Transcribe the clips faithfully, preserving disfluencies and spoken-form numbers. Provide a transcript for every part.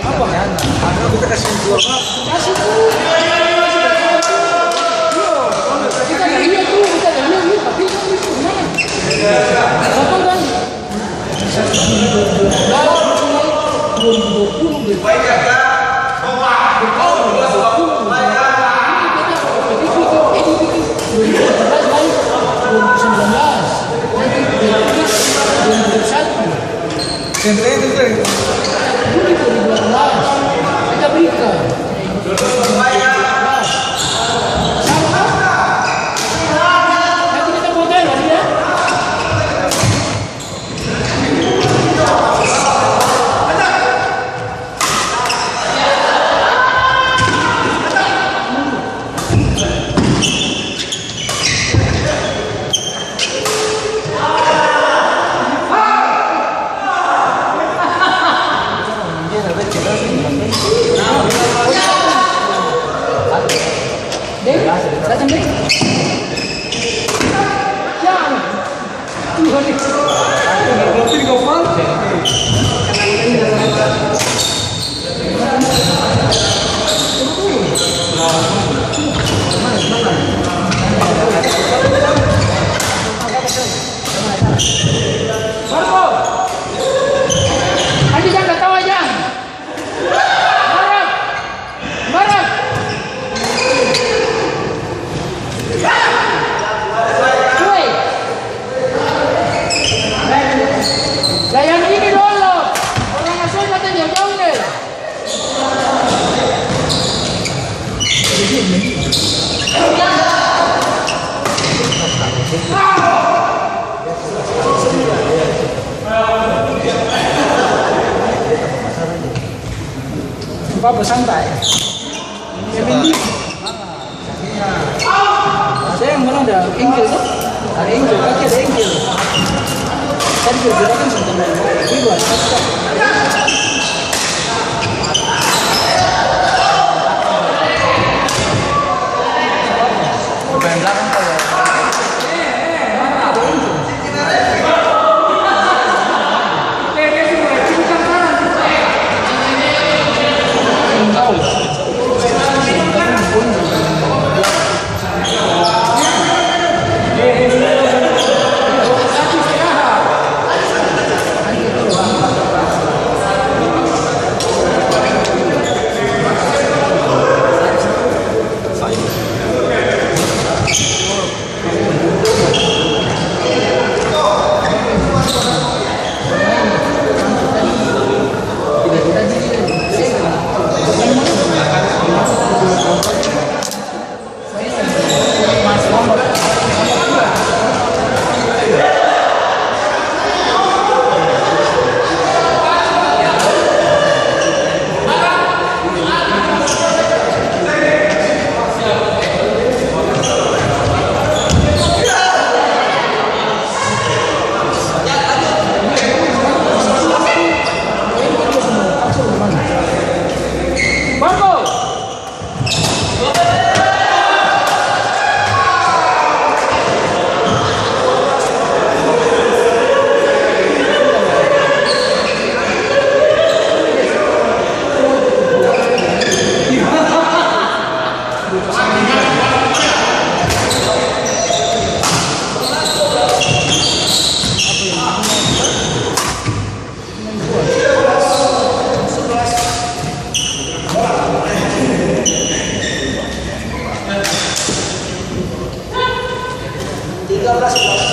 Apa? Ada kita kasih jual, Pak. Kasih dulu. Iya, kita ada lihat tuh, kita ada lihat, lihat, tapi itu, itu gimana? Apa kan? Dua ribu dua puluh, dua ribu dua puluh. Juli dua ribu delapan belas, kita berikan. Nanti kita mau tanya, ya. Marco! Andi, jang katawa, jang! Marah! Marah! Woi! Lah, yang ini dolo! Orang asuh datang jauh-jauh deh! Apa-apa santai. Yang penting, saya yang bilang ada engkel tuh. Ada engkel, kaki ada engkel. Tadi juga bilang kan sentang dari luar. Pemain belakang kalau Su apa?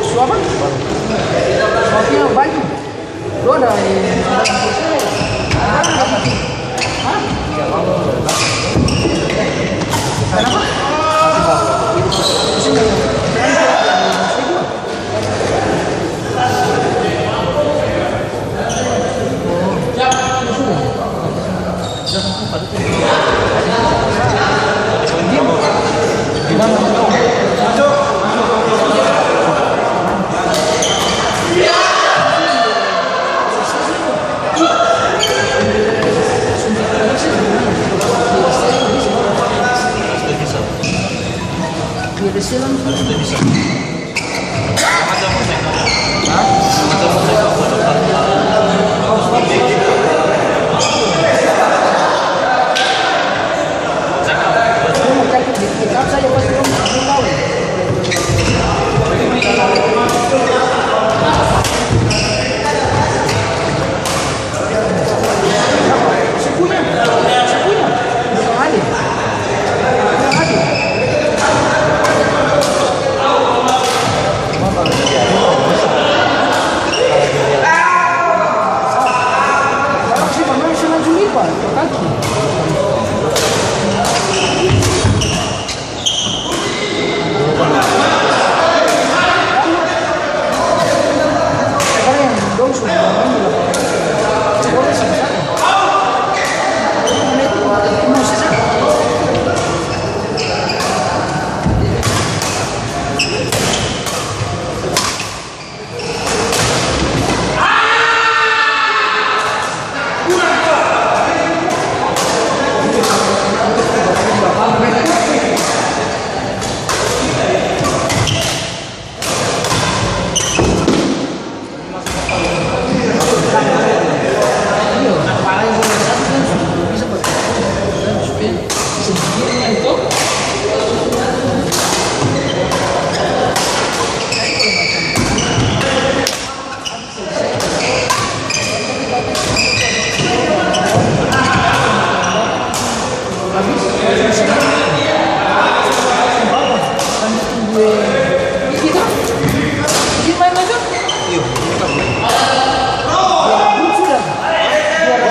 Su apa? Dua dari. Hah?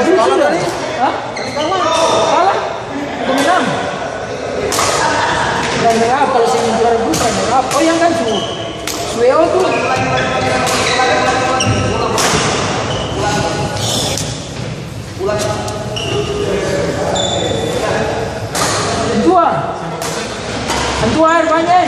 Kenapa? Hah? Kalah? Menang? Gara-gara apa? Kalau seng juara grup, gara-gara apa? Oh, yang kan su, su W O tu. Dua. Dua air banyak.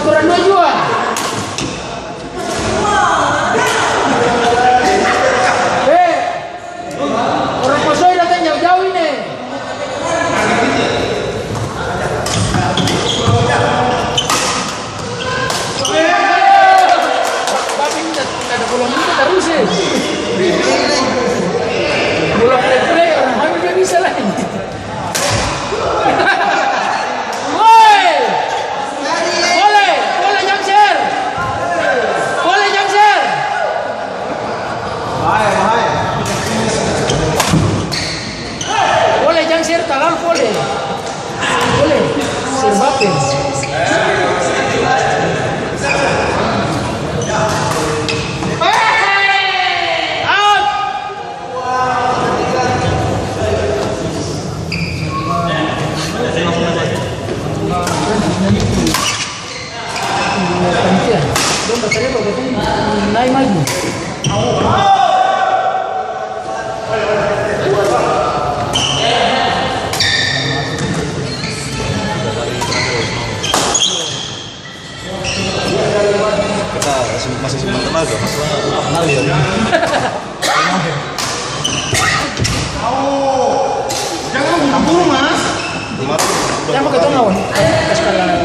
Orang dua jua. Eh, orang Masohi datang jauh-jauh ini. Babi minta, minta ada bola minta terus, eh. Bola play-play, orang hamil dia bisa lagi. Woi! Pole, pole jang ser. Pole jang ser. Pole jang ser, talalu pole. Pole. Ser bape. Out. Panitia, dong bataleba katong nae maju. Kita masih, masih simpan tenaga, masih banyak. Jangan buru-buru, Mas. Jangan pakai tongau, eh. Kas kala-,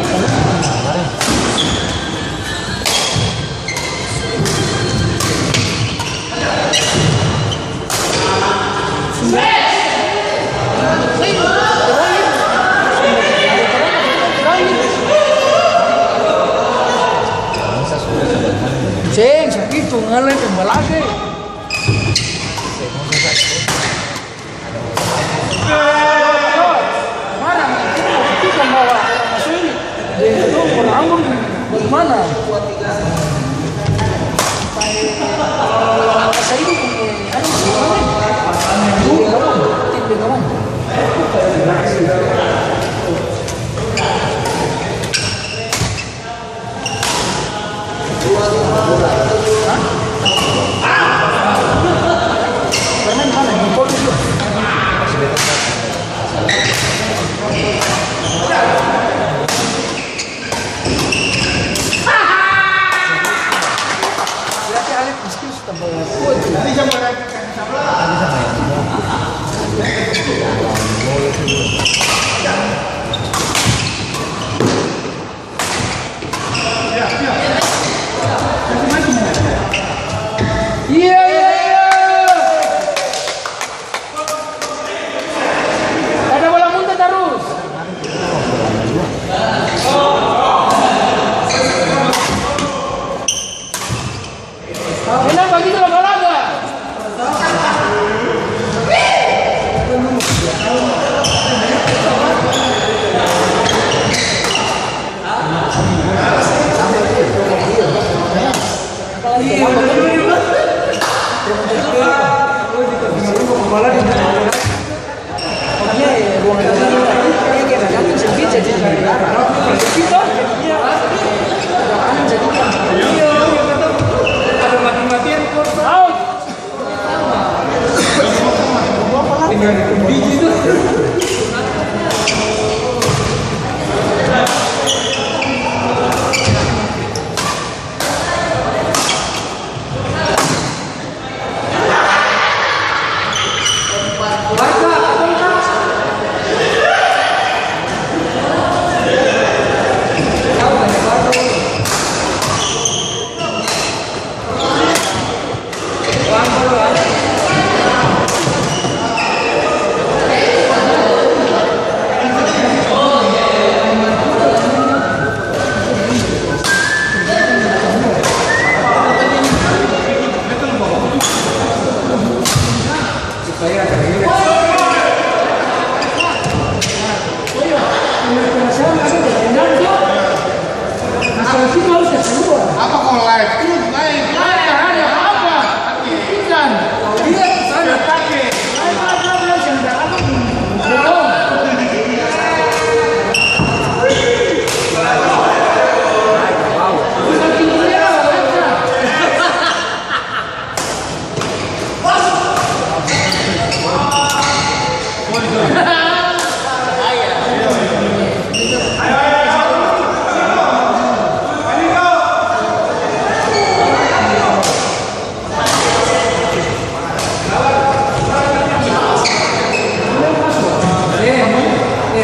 Seng, sakitu, ngale pembalage. Barang itu, itu kan bawa orang masuk ini. Dia itu orang Ambon, bagaimana? Saya ini punya, anu, tim Bengawan. Tim Bengawan.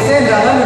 seng dalam